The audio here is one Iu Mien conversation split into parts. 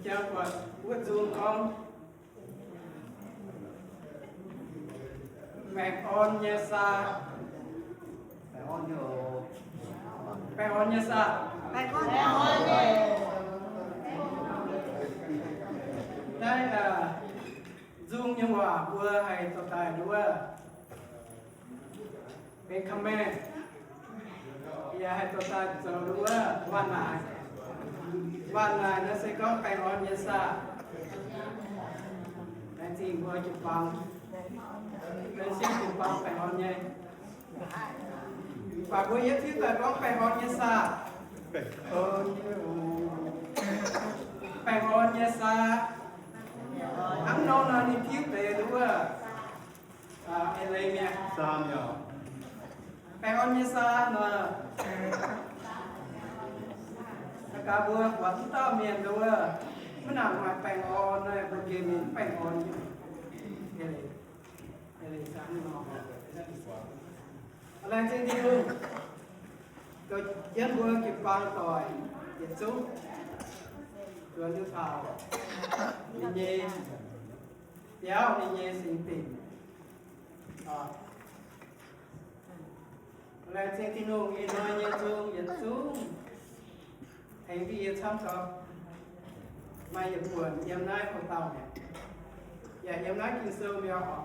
Jangx buatc wuov nzung gorngv baengh orn nyei saa. Baengh orn nyei saa. Naaiv nzung nyei waac mbuo haih dorh daaih nduov benx command, yaac haih dorh daaih zoux nduov waac naaic. Waac naaic naaiv se gorngv baengh orn nyei saa. Laengz zingh mbuo jiu-baang, laengz zingh jiu-baang baengh orn nyei. Mv baac mbuo yietv tiuv daaih gorngv baengh orn nyei saa. Baengh orn nyei saa. Hnangv nor nor ninh tiuv deix nduov. Aa, eix leiz mi'aqv. Baengh orn nyei saa nor, gaax mbuo buatc mv dauh mienh nduov, mv nangc maaih baengh orn nor, mbuo nqemh ninh mv baengh orn. Eix leiz, eix leiz hnangv nor. Laengz zingh Tin-Hungh, dorh jienv mbuo jiu-baang doic yietc zungv nzuonx liuz taux ninh nyei biauv, ninh nyei singx dinc. Laengz zingh Tin-Hungh ih hnoi nyei nzung yietc zungv tengx yie camv taux maaih yietc buonc yiem naaiv houx-dauh mi'aqv, yaac yiem naaiv Ging-Sou mi'aqv oc.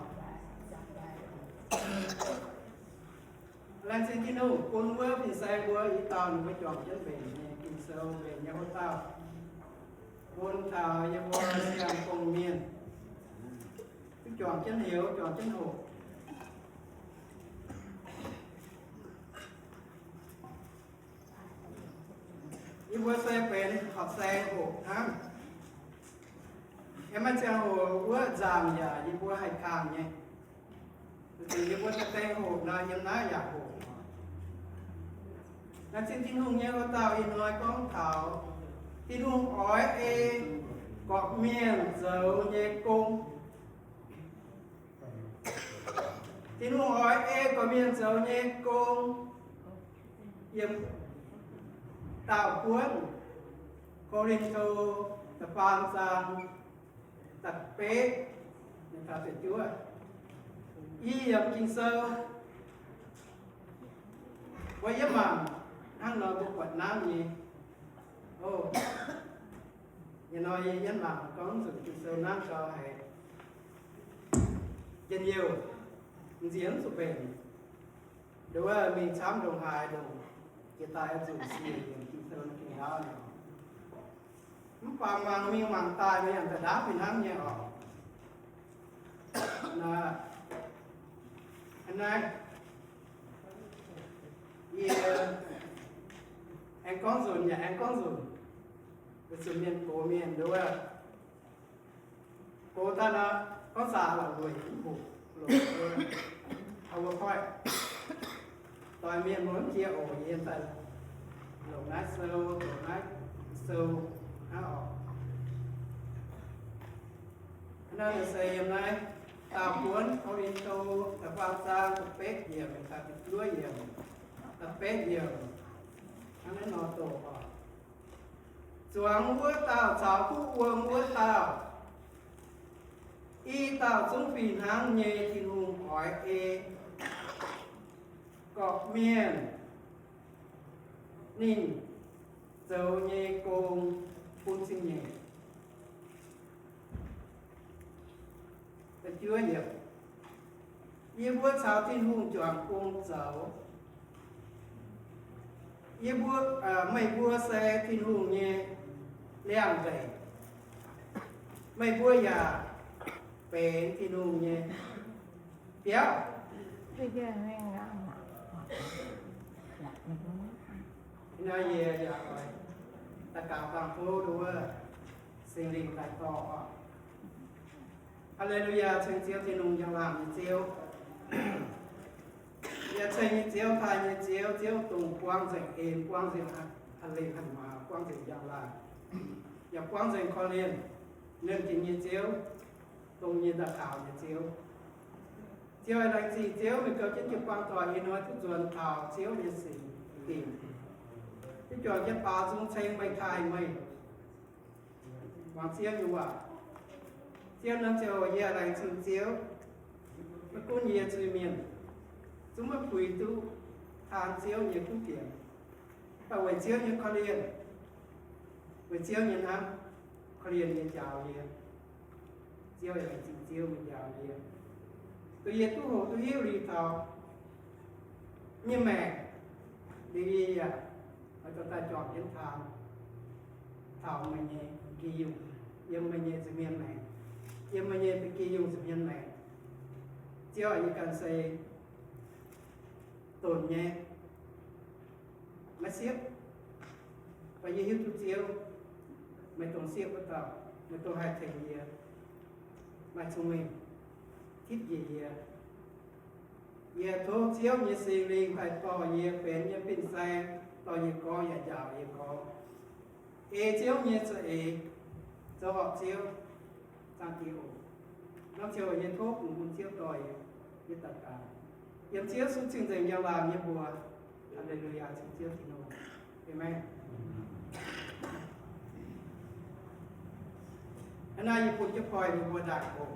Laengz zingh Tin-Hungh bun wuov fin-saeng mbuo i dauh ninh mbuo juangc jienv mbenc nyei Ging-Sou, mbenc nyei houx-dauh, bun taux yie mbuo siang-fongc mienh duqv juangc jienv heuc, juangc jienv hoqc. Yie mbuo se benx horqc saeng hoqc hnangv. Yiem naaiv ziangh hoc wuov nzaangc yaac yie mbuo haih kangh nyei. Weic zuqc yie mbuo daaih dengh hoqc nor, yiem naaiv yaac hoqc. Laengz zingh Tin-Hungh nyei houx-dauh ih hnoi gorngv taux Tin-Hungh oix ei gorqv-mienh zoux nyei gong. Tin-Hungh oix ei gorqv-mienh zoux nyei gong. Yiem daauh buonv Ko^lin^to da'faam zaang da'betv, i yiemc Ging-Sou, mbuo yiem mangc hnangv nor mbuo buatc nanv nyei. O, ih hnoi yie yiem mangc gorngv zuqc Ging-Sou nanv gau haic. Njien-youh, nziex mv zuqc mbenc. Nduov mingh camv ndongc haaix ndongc, jiex daaih zuqc siec yiemc Ging-Sou naaiv gengh ndau nyei. Mv baac mangc mingh mangc daaih, mbuo yaac daaih ndaauv fih hnangv nyei oc. Naaiv, yie aengx gorngv nzunc yaac aengx gorngv nzunc, weic zuqc mienh gox mienh nduov, gox daaih nor, gorngv zaah lorqc weic mv hoqc loz, wuov koiv doix mienh mbuo mv jiex oc. Yie daaih longc naaiv sou, longc naaiv sou hnangv oc. Hnangv naaiv se yiem naaiv daauh buonv Ko^lin^to da'faam zaang da'betv yiemc, da'juov yiemc, da'betv yiemc, hnangv naaiv nor doqc oc. Zuangx wuov dauh caux kuv wuom wuov dauh, i dauh zungv fih hnangv nyei Tin-Hungh oix ei gorqv-mienh ninh zoux nyei gong bun zingh nyeic. Yie mbuo caux Tin-Hungh juangc gong zoux. Yie mbuo, meih mbuo se Tin-Hungh nyei liangx-ndeic. Meih mbuo yaac benx Tin-Hungh nyei biauv. Naaiv yie yaac oix daux gaux dangh tov nduov Singx Lingh daaih dorh oc. Haa^le^lu^yaa, ceng Ziouv Tin-Hungh, njang-laangc nyei Ziouv, yaac ceng nyei Ziouv, taaih nyei Ziouv, Ziouv dongh buangv nzengc en, buangv nzengc a'lengc hatc maaz, buangv nzengc njang-laangc, yaac buangv nzengc korv-lienh, nernh jiex nyei Ziouv, dongh nyei daaih taux nyei Ziouv. Ziouv aac, laengz zingh Ziouv, meih gauh jienv jiu-baang doic ih hnoi duqv nzuonx taux Ziouv nyei singx dinc, duqv juangc jienv baaux nzung ceng meih, taaih meih. Muangx Ziouv nyei waac. Ziouv nor, Ziouv, yie laengz zingh Ziouv, maiv gunv yie zuiz-mienh zungv maiv puix duqv taan Ziouv nyei kuv fienx, mv baac weic Ziouv nyei korv-lienh, weic Ziouv nyei hnamv korv-lienh yie, njaaux yie. Ziouv, laengz zingh Ziouv meih njaaux yie, duqv yie duqv hoqc duqv hiuv liuz taux nyei maengc, liuz yie yaac oix dorh daaih juangc jienv taan taux meih nyei ba'gi yungh, yiem meih nyei nza'hmien maengc, yiem meih nyei ba'gi yungh nza'hmien maengc. Ziouv aac, yie ganh se donc nyei, maiv siepv, mv baac yie hiuv duqv Ziouv, meih dongh siepv wuov dauh, meih dongh haih tengx yie, maaih cong-mengh, tipv njiec yie. Yie tov Ziouv nyei Singx Lingh haih dorh yie benx nyei fin-saeng, dorh yie gorngv yaac njaaux yie gorngv. Ei Ziouv nyei za'eix, zoux horpc Ziouv, zaangc Diex oc. Norm ziangh hoc yie tov kungx bun Ziouv dorh yie, yie daux gaux yiem Ziouv Yesu cing-nzengc njang-laangc nyei mbuox. Haa^le^lu^yaa, ceng Ziouv Tin-Hungh. Aamen. Hnangv naaiv yie bun jienv koi ninh mbuo ndaangc oc.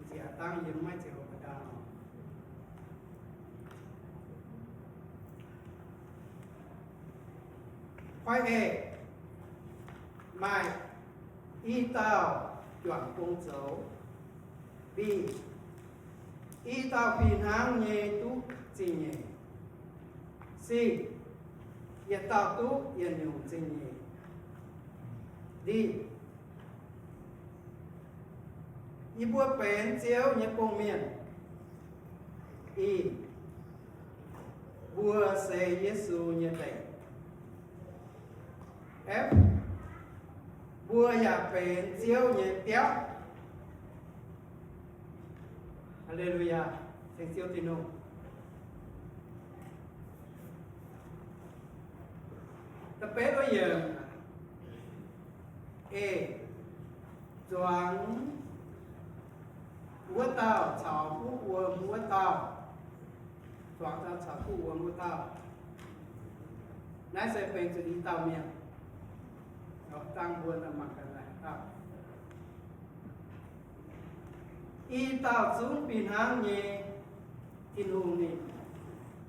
Nziex dangv yie maiv zeiz oc, ga'ndaangc oc. Koi eix, maaih i dauh juangc gong zoux. Mbiv, i dauh fih hnangv nyei duqv zingh nyeic. Sih, yietc dauh duqv yietc nyungc zingh nyeic. Ndih, yie mbuo benx Ziouv nyei gong-mienh. I, mbuo se Yesu nyei ndeic. F, mbuo yaac benx Ziouv nyei biauv. Haa^le^lu^yaa, ceng Ziouv Tin-Hungh. Da'betv wuov yiemc, eix, zuangx wuov dauh caux fuqv wuom wuov dauh. Zuangx dauh caux fuqv wuom wuov dauh. Naaiv se benx zuqc i dauh mienh. Dangh mbuo mangc gaax naaiv dauh. I dauh zungv fih hnangv nyei Tin-Hungh ninh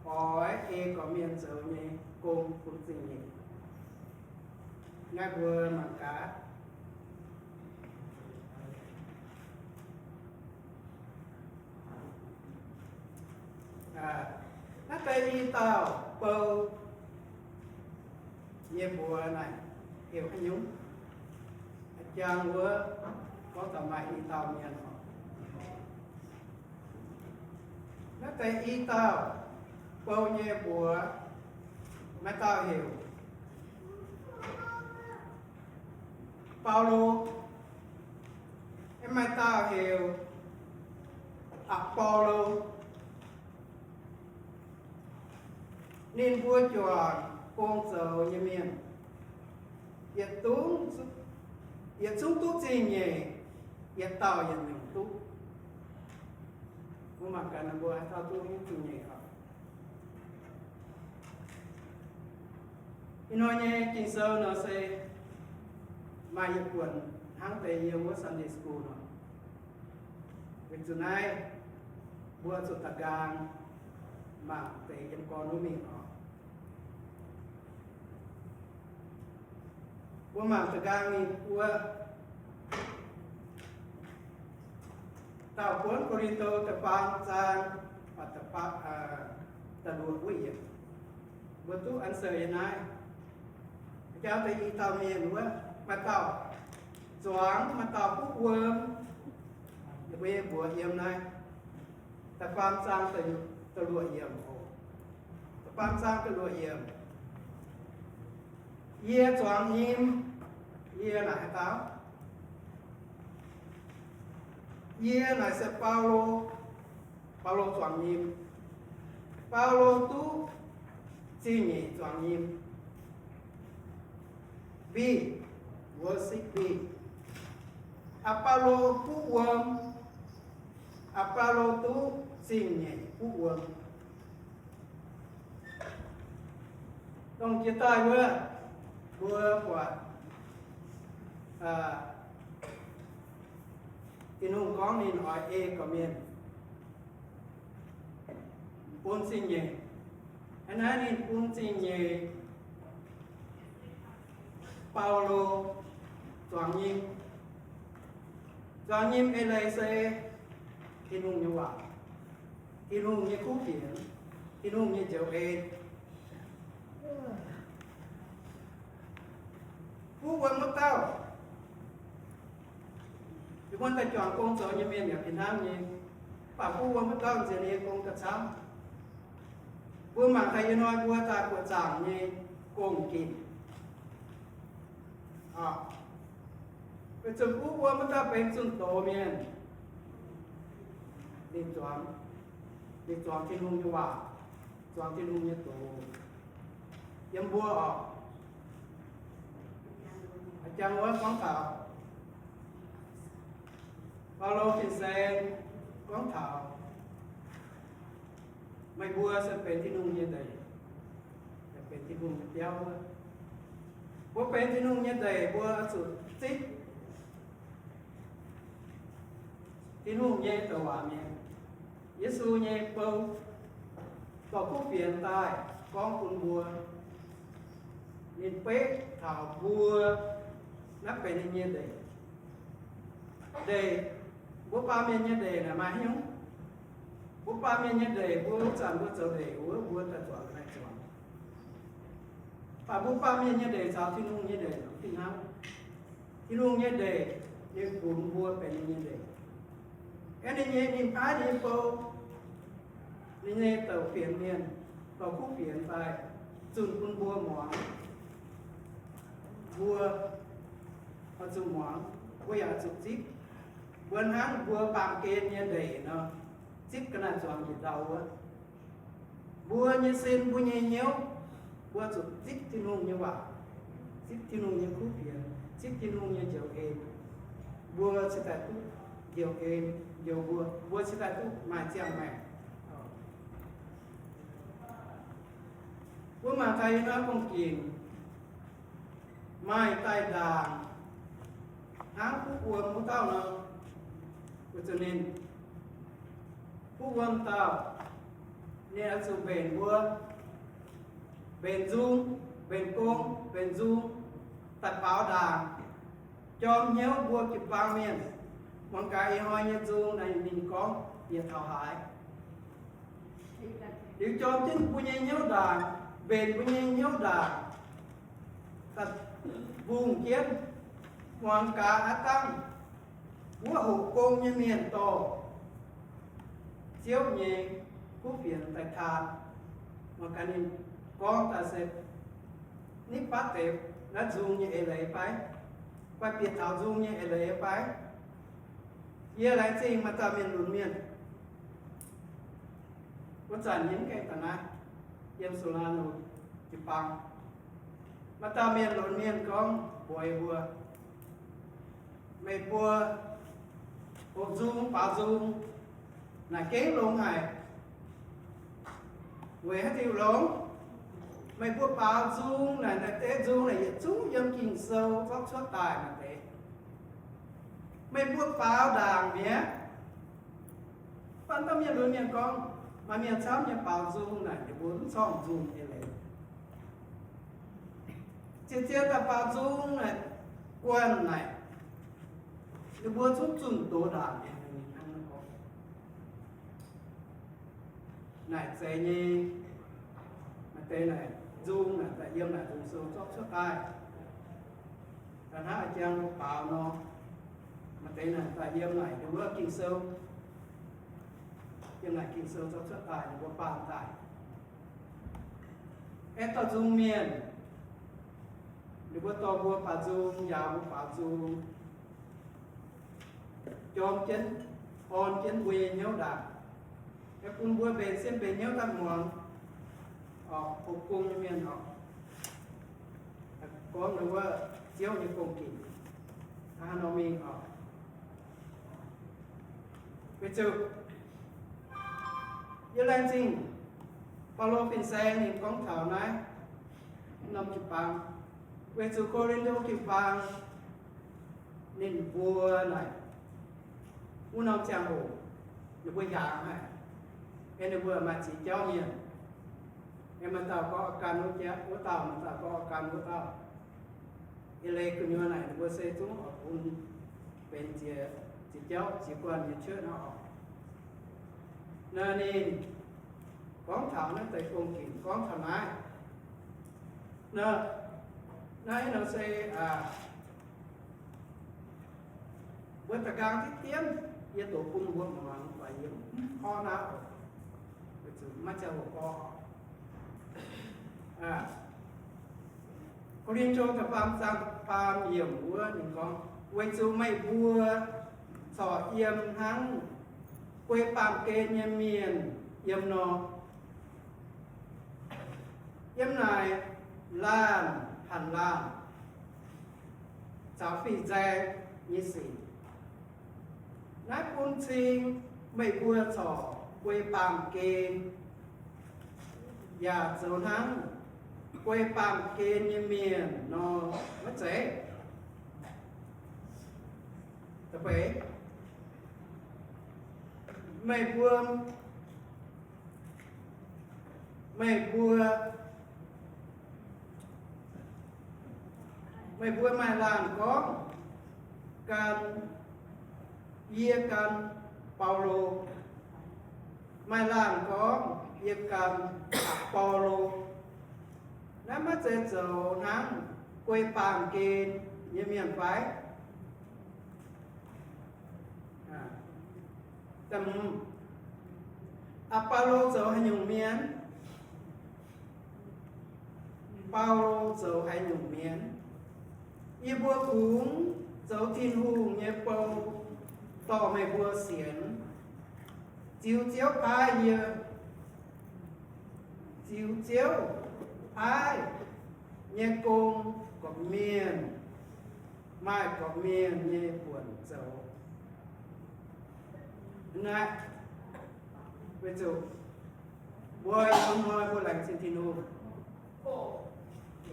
oix ei gorqv-mienh zoux nyei gong bun zingh nyeic. Naaiv mbuo mangc gaax. Naaiv deix i dauh bou nyei mbuox naaic heuc haaix nyungc? Jang wuov gorngv taux maaih i dauh mienh oc. Naaiv deix i dauh bou nyei mbuox, maaih dauh heuc Baulo, maaih dauh heuc Apolo. Ninh mbuo juangc gong zoux nyei mienh, yietc zungv, yietc zungv duqv zingh nyeic, yietc dauh yietc nyungc duqv. Mbuo mangc gaax ninh mbuo haaix dauh duqv nyei zingh nyeic oc. Ih hnoi nyei Ging-Sou nor se maaih yietc buonc hnangv deix yiem wuov Sunday school nor. Weic zuqc naaiv mbuo zuqc da'nqaang mangc deix yiem gorn wuov mingh oc. Mbuo mangc da'nqaang mingh wuov Dauh Buonv Ko^lin^to da'faam zaang, da'luoqc wuov yiemc, mbuo duqv answer yiem naaiv. Jauv deix i dauh mienh wuov, maaih dauh zuangx, maaih dauh fuqv wuom. Yie mbuo mbuox yiem naaiv da'faam zaang da'luoqc yiemc oc. Da'faam zaang da'luoqc yiemc. Yie zuangx nyim. Yie naaic haaix dauh? Yie naaic se Baulo. Baulo zuangx nyim. Baulo duqv zingh nyeic zuangx nyim. Mbiv, wuov siqv mbiv. Aa^baulo fuqv wuom. Aa^baulo duqv zingh nyeic fuqv wuom. Dongh jiex daaih wuov, mbuo buatc Tin-Hungh gorngv ninh oix ei gorqv-mienh bun zingh nyeic. Hnangv naaiv ninh bun zingh nyeic, Baulo zuangx nyim. Zuangx nyim eix leiz se Tin-Hungh nyei waac, Tin-Hungh nyei kuv fienx, Tin-Hungh nyei njoux en. Buov wuom wuov dauh, yie mbuo daaih juangc gong zoux nyei mienh yaac fih hnangv nyei. Mv baac buov wuom wuov dauh nziex ninh nyei gong gauh camv. Mbuo mangc gaax ih hnoi mbuo daaih buoqc zaangc nyei gong-ginc. Weic zuqc buov wuom wuov dauh benx zunh doz mienh, ninh zuangx, ninh zuangx Tin-Hungh nyei waac, zuangx Tin-Hungh nyei doz. Yiem mbuo oc, jangx wuov gorngv taux, Baulo fin-saeng gorngv taux meih mbuo se benx Tin-Hungh nyei ndeic, benx Tin-Hungh nyei biauv wuov. Mbuo benx Tin-Hungh nyei ndeic, mbuo oix zuqc zipv Tin-Hungh nyei douc waac mienh, Yesu nyei bou, dorh kuv fienx daaih gorngv bun mbuo. Ninh beiv taux mbuo naaiv benx ninh nyei ndeic. Ndeic, mbuo baamh mienh nyei ndeic naaic maaih haaix nyungc? Mbuo baamh mienh nyei ndeic, mbuo wuov zanc mbuo zoux ndeic wuov, mbuo daaih zuangx ga'naaiv zuangx. Mv baac mbuo baamh mienh nyei ndeic caux Tin-Hungh nyei ndeic fih hnangv. Tin-Hungh nyei ndeic, ninh funx mbuo benx ninh nyei ndeic. Aeqv, ninh nyei, ninh paaiv ninh nyei bou, ninh nyei douc fienx mienh, dorh kuv fienx daaih zunh bun mbuo muangx. Mbuo oix zuqc muangx, mbuo yaac oix zuqc zipv. Mbuo hnangv mbuo baamh gen nyei ndeic nor, zipv ga'naaiv zuangx njiec ndau wuov. Mbuo nyei sin, mbuo nyei hnyouv, mbuo zuqc zipv Tin-Hungh nyei waac, zipv Tin-Hungh nyei kuv fienx, zipv Tin-Hungh nyei njoux en. Mbuo cingx daaih duqv njoux en, njoux mbuo, mbuo cingx daaih duqv maaih ziangh maengc. Mbuo mangc gaax yiem naaiv gong-ginc maaih daaih ndaangc hnangv kuv wuom wuov dauh nor, weic zuqc ninh kuv wuom dauh, ninh oix zuqc mbenc mbuo, mbenc nzung, mbenc gong, mbenc nzung, daaih baaux ndaangc, jorm hnyouv mbuo jiu-baang mienh. Muangx gaax ih hnoi nyei nzung naaic ninh gorngv bieqc taux haaix. Liuz jorm jienv mbuo nyei hnyouv ndaangc, mbenc mbuo nyei hnyouv ndaangc, daaih mbungh jienv, muangx gaax aav dangh wuov hoqc gong nyei mienh dorh Ziouv nyei kuv fienx daaih taan. Muangx gaax ninh gorngv daaih se nitv baav deix naaiv nzung nyei eix leiz fai, fai bieqc taux nzung nyei eix leiz fai. Yie laengz zingh maaih dauh mienh lunx mienh. Wuov zanc yie mv gaengh daaih naaiv, yiem Solano jiu-baang, maaih dauh mienh lunx mienh gorngv mbuox yie mbuo, meih mbuo hoqc nzung, baaux nzung naaic gengh longx haic. Weic haaix diuc longx? Meih mbuo baaux nzung naaic, naaiv deix nzung naaic yietc zungv yiem Ging-Sou zorqv cuotv daaih naaic deix. Meih mbuo baaux ndaangc mi'aqv. Mv baac dauh mienh lunx mienh gorngv, maaih mienh camv nyei baaux nzung naaic ninh mbuo mv corngh nzung nyei leiz. Zien-zien daaih baaux nzung naaic, guanh naaic, ninh mbuo zungv zunh doz ndaangc nyei. Ninh hnangv naaiv gorngv naaic zeiz nyei. Maaih deix naaic nzung naaic daaih yiem naaic Ging-Sou zorqv cuotv daaih. Da'hnangv a'jang mbuo baaux nor, maaih deix naaic daaih yiem naaic ninh wuov Ging-Sou, yiem naaic Ging-Sou zorqv cuotv daaih ninh mbuo baamh daaih. Aengx dorh nzung mienh, ninh mbuo dorh mbuo baaux nzung, njaaux mbuo baaux nzung, jorm jienv, orn jienv mbuo nyei hnyouv ndaangc. Aengx bun mbuo mbenc sienh mbenc hnyouv daaih muangx, oc, hoqc gong nyei mienh oc, gorngv ninh wuov Ziouv nyei gong-ginc hnangv haaix nor mingh oc. Weic zuqc yie laengz zingh Baulo fin-saeng ninh gorngv taux naaiv norm jiu-baang, weic zuqc Ko^lin^to jiu-baang ninh mbuo naaic Wuov norm ziangh hoc ninh mbuo hiaangx haic, aengx ninh mbuo maaih ziex jauv mienh. Aengx maaih dauh gorngv gan wuov dauh, maaih dauh gorngv gan wuov dauh. Eix leiz gu'nyuoz naaic ninh mbuo se zungv oix bun benx ziex, ziex jauv, ziex guanh nyei cuotv nor oc. Naaiv ninh gorngv taux naaiv deix gong-ginc gorngv taux naaiv. Naaiv, naaiv nor se mbuo da'nqaang diqv diemv, yie doqc bun mbuo muangx, yie mv porv naaiv oc, weic zuqc maiv ziangh hoc gorngv. Ko^lin^to da'faam zaang da'faam yiemc wuov ninh gorngv, weic zuqc meih mbuo corc yiem hnangv guei baamh gen nyei mienh yiem nor. Yiem naaic laanh hanc laanh caux fih nzaeng nyei sic. Naaiv bun cing meih mbuo corc guei baamh gen, yaac zoux hnangv guei baamh gen nyei mienh nor, maiv zeiz? Meih mbuo Meih mbuo, meih mbuo maaih laanh gorngv, gan, yie gan Baulo. Maaih laanh gorngv, yie gan Baulo. Naaiv maiv zeiz zoux hnangv guei baamh gen nyei mienh fai? Aa, Baulo zoux haaix nyungc mienh? Baulo zoux haaix nyungc mienh? Yie mbuo kungx zoux Tin-Hungh nyei bou dorh meih mbuo sienx. Ziux Ziouv paaiv yie, ziux Ziouv paaiv nyei gong, gorqv-mienh, maaih gorqv-mienh nyei buonc zoux. Naaiv, weic zuqc mbuo yiem hnoi mbuo laengz zingh Tin-Hungh,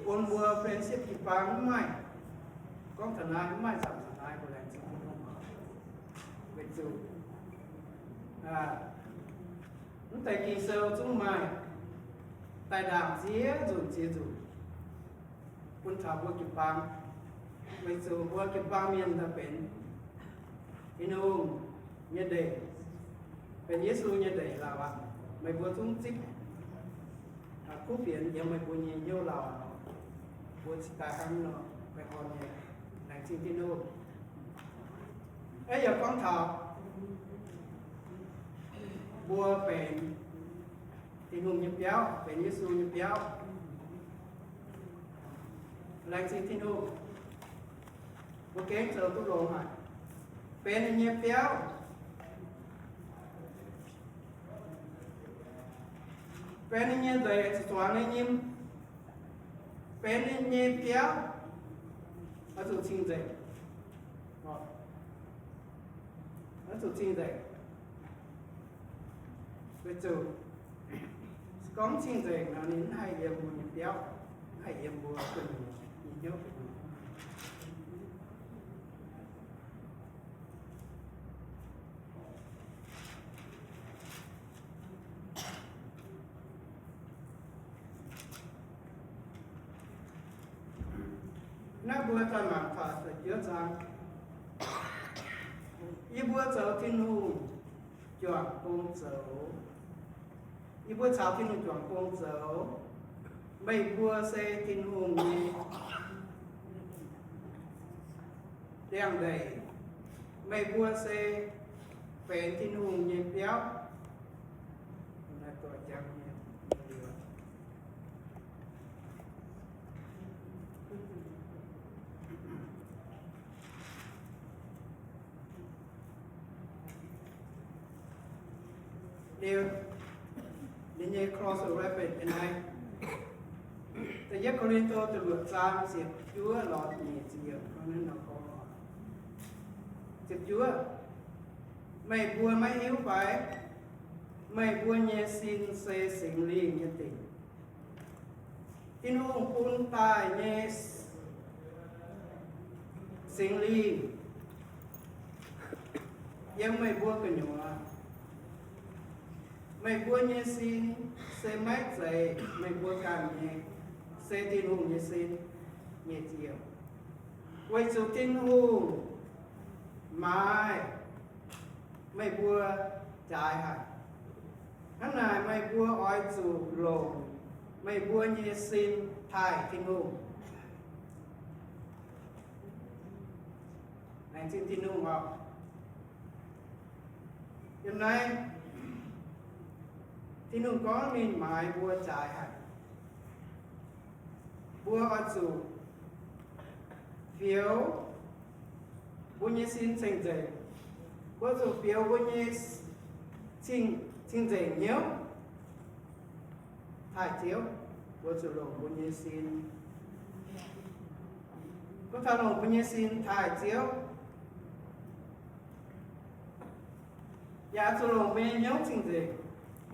bun mbuo friendship jiu-baang mv maaih, gorngv taux naaiv mv maaih nzangc taux naaiv, mbuo laengz zingh Tin-Hungh. Weic zuqc mv deix Ging-Sou zungv maaih daaih ndaangc ziex nzunc ziex nzunc bun taux mbuo jiu-baang. Weic zuqc mbuo jiu-baang mienh daaih benx Tin-Hungh nyei ndeic, benx Yesu nyei ndeic lauh aqv. Meih mbuo zungv zipv kuv fienx yiem meih mbuo nyei hnyouv lauh aqv. Mbuo cingx daaih hnangv nor baengh orn nyei, laengz zingh Tin-Hungh. Aeqv, yaac gorngv taux mbuo benx Tin-Hungh nyei biauv, benx Yesu nyei biauv. Laengz zingh Tin-Hungh, mbuo gengh zoux duqv longx haic. Benx ninh nyei biauv, benx ninh nyei nzeic, zuqc zuangx ninh nyim, benx ninh nyei biauv, oix zuqc cing-nzengc. Oix zuqc cing-nzengc. Weic zuqc se gorngv mv cing-nzengc nor, ninh mv haih yiem mbuo nyei biauv, mv haih yiem mbuo gu'nyuoz nyei hnyouv gu'nyuoz. Naaiv mbuo daaih mangc taux da'juov zaang. Yie mbuo zoux Tin-Hungh juangc gong zoux. Yie mbuo caux Tin-Hungh juangc gong zoux. Meih mbuo se Tin-Hungh nyei liangx-ndeic. Meih mbuo se benx Tin-Hungh nyei biauv. Liuz, ninh nyei cross-reference naaiv, da'yietv Ko^lin^to da'luoqc zaang ziepc juov lorz nyic ziepc yiemc, ziepc juov, meih mbuo maiv hiuv fai? Meih mbuo nyei sin se Singx Lingh nyei dingc. Tin-Hungh bun daaih nyei Singx Lingh Yiem meih mbuo gu'nyuoz, meih mbuo nyei sin se maiv zeiz meih mbuo ganh nyei, se Tin-Hungh nyei sin nyei ziouc. Weic zuqc Tin-Hungh maaiz meih mbuo jaaix haic. Hnangv naaic meih mbuo oix zuqc longc meih mbuo nyei sin taaih Tin-Hungh. Laengz zingh Tin-Hungh oc. Yiem naaiv, Tin-Hungh gorngv ninh maaiz mbuo jaaix haic. Mbuo oix zuqc fioux mbuo nyei sin cing-nzengc. Mbuo zuqc fioux mbuo nyei cing, cing-nzengc hnyouv taaih Ziouv. Mbuo zuqc longc mbuo nyei sin, mbuo taux longc mbuo nyei sin taaih Ziouv. Yaac zuqc longc mbuo nyei hnyouv cing-nzengc,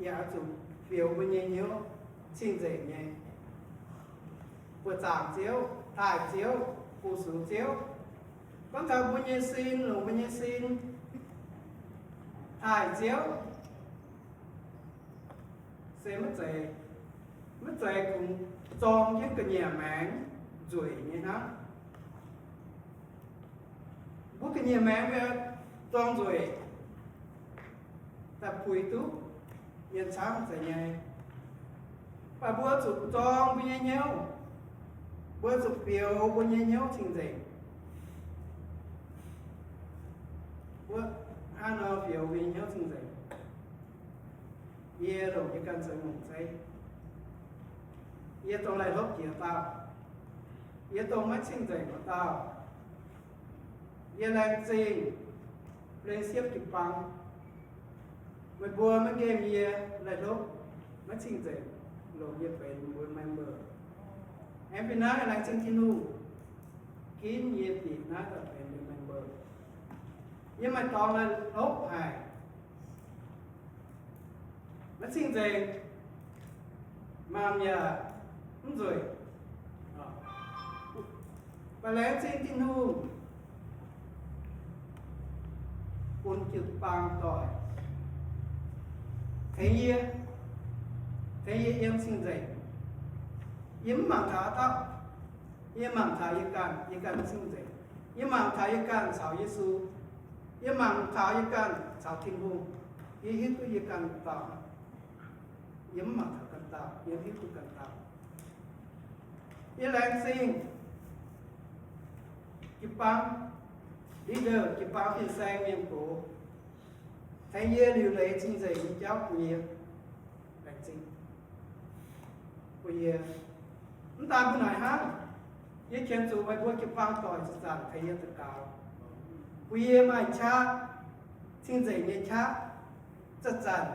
yaac zuqc fioux mbuo nyei hnyouv cing-nzengc nyei, buoqc zaangc Ziouv, taaih Ziouv, fu-sux Ziouv. Gorngv taux mbuo nyei sin, longc mbuo nyei sin taaih Ziouv, se maiv zeiz, maiv zeiz kungx zorng jienv ga'nyiec maengx nzueic nyei hnangv. Mbuo ga'nyiec maengx mbuo zorng nzueic daaih puix duqv mienh camv zeiz nyei. Mv baac mbuo zuqc zorng mbuo nyei hnyouv, mbuo zuqc fioux mbuo nyei hnyouv cing-nzengc. Mbuo hnangv nor fioux mbuo nyei hnyouv cing-nzengc. Yie longc yie ganh zoux nyungc zeiv. Yie dongh laih hlopv jiex dauh. Yie dongh maiv cing-nzengc wuov dauh. Yie laengz zingh Lengh Siepv jiu-baang, meih mbuo maiv nqemh yie laih hlopv, maiv cing-nzengc, longc yie benx mbuo member. Aengx fih naaiv laengz zingh Tin-Hungh, ginv yie bieqc naaiv daaih benx mbuo member. Yie maaih dorngx laih hlopv haic, maiv cing-nzengc, maanc yaac mv nzueic. Mv baac laengz zingh Tin-Hungh bun jiu-baang doic tengx yie, tengx yie yiem cing-nzengc. Yie mv mangc taux dauh, yie mangc taux yie ganh, yie ganh cing-nzengc. Yie mangc taux yie ganh caux Yesu. Yie mangc taux yie ganh caux Tin-Hungh. Yie hiuv duqv yie ganh dauh. Yie mv mangc taux ganh dauh, yie hiuv duqv ganh dauh. Yie laengz zingh jiu-baang leader, jiu-baang fin-saeng mienh gox, tengx yie liuc leiz cing-nzengc nyei jauv bun yie. Laengz zingh bun yie. Mv daan mbuo naaic hnangv, yie qiemx zuqc meih mbuo jiu-baang doic zanc-zanc tengx yie daux gaux, bun yie maaih qaqv, cing-nzengc nyei qaqv, zanc-zanc,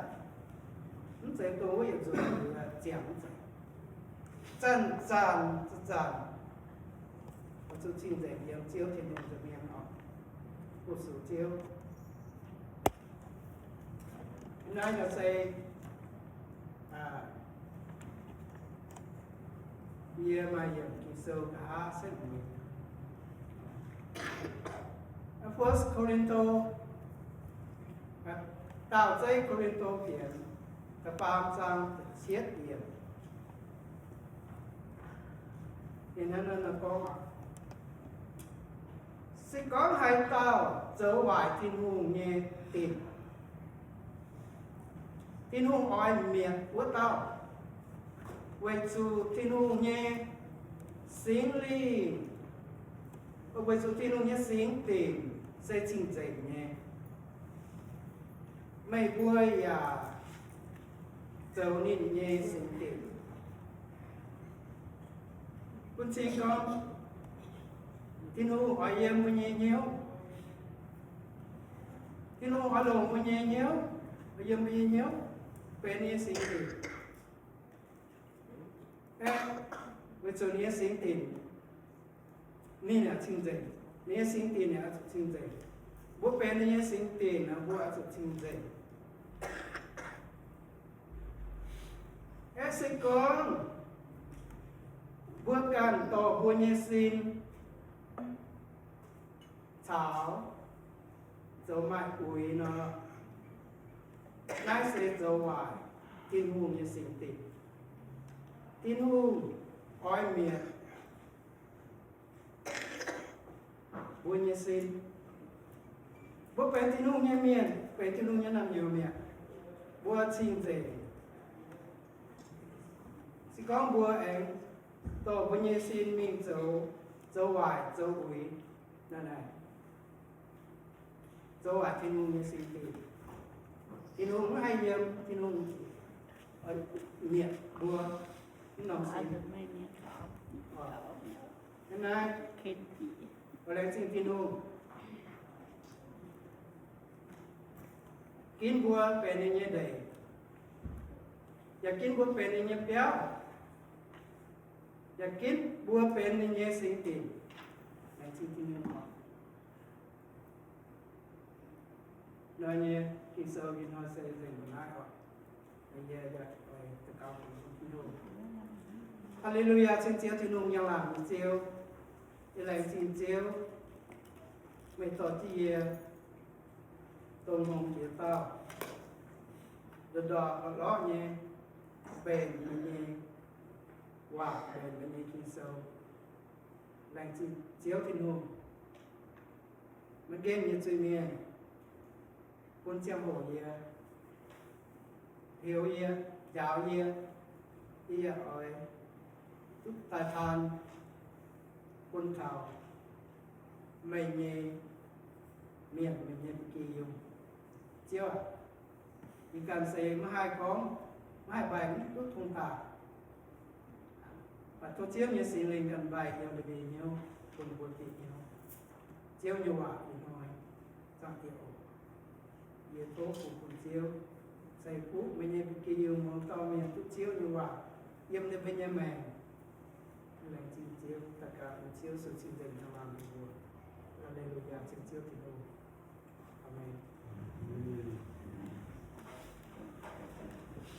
mv zeiz dongh wuov yietc nzunc ziangx mv zeiz. Zanc-zanc, zanc-zanc, oix zuqc cing-nzengc yiem Ziouv Tin-Hungh nza'hmien oc. Fu-sux Ziouv. Naaiv nor se yie maaih yiemc Ging-Sou nqa'haav setv mueiz. First Corinthians, Daauh Zeiv Ko^lin^to Fienx, da'faam zaang, da'cietv yiemc. Ninh gorngv, se gorngv haaix dauh zoux waaic Tin-Hungh nyei dinc, Tin-Hungh oix mietc wuov dauh, weic zuqc Tin-Hungh nyei Singx Lingh, weic zuqc Tin-Hungh nyei Singx Dinc se cing-nzengc nyei. Meih mbuo yaac zoux ninh nyei Singx Dinc. Bun cing gorngv, Tin-Hungh oix yiem mbuo nyei hnyouv. Tin-Hungh oix longc mbuo nyei hnyouv, oix yiem mbuo nyei hnyouv, benx ninh nyei Singx Dinc. Aeqv, weic zuqc ninh nyei Singx Dinc, ninh yaac cing-nzengc. Ninh nyei Singx Dinc yaac oix zuqc cing-nzengc. Mbuo benx ninh nyei Singx Dinc nor, mbuo oix zuqc cing-nzengc. Aeqv, se gorngv mbuo ganh dorh mbuo nyei sin caux zoux maaih uix nor, naaiv se zoux waaic Tin-Hungh nyei singx dinc. Tin-Hungh oix mietc mbuo nyei sin. Mbuo benx Tin-Hungh nyei mienh, benx Tin-Hungh nyei naamh nyouz mi'aqv. Mbuo cing-nzengc. Se gorngv mbuo aengx dorh mbuo nyei sin mingh zoux, zoux waaic zoux uix, naaiv naaic zoux waaic Tin-Hungh nyei sin dinc. Tin-Hungh maiv haih yiem, Tin-Hungh mietc mbuo mv norm sin. Hnangv naaiv, laengz zingh Tin-Hungh ginv mbuo benx ninh nyei ndeic, yaac ginv mbuo benx ninh nyei biauv, yaac ginv mbuo benx ninh nyei singx dinc. Laengz zingh Tin-Hungh oc. Hnoi nyei Ging-Sou ih hnoi se nzengc mbuo naaiv oc. Yie yaac oix daux gaux bun Tin-Hungh. Haa^le^lu^yaa, ceng Ziouv Tin-Hungh, njang-laangc nyei Ziouv. Yie laengz zingh Ziouv, meih dorh jienv yie dongh hngongx jiex dauh, ndortv ndortv lorqc lorqc nyei mbenc meih nyei waac, mbenc meih nyei Ging-Sou. Laengz zingh Ziouv Tin-Hungh, maiv nqemh nyei zuiz-mienh bun ziangh hoc yie, heuc yie, njaaux yie, yie yaac oix duqv daaih taan bun taux meih nyei mienh, meih nyei ba'gi yungh. Ziouv aac, yie ganh se maiv haih gorngv, maiv haih mbaih mv duqv tong daaih. Mv baac tov Ziouv nyei Singx Lingh ganh mbaih yiem ndeic-bung hnyouv bun mbuo bieqc hnyouv Ziouv nyei waac ih hnoi. Zaangc Diex oc, yie tov kungx bun Ziouv ceix fuqv meih nyei ba'gi yungh muangx dorh mienh duqv Ziouv nyei waac yiem ninh mbuo nyei maengc. Laengz zingh Ziouv, daux gaux bun Ziouv sun cing-nzengc hnangv nor bun mbuo. Haa^le^lu^yaa, ceng Ziouv Tin-Hungh. Aamen.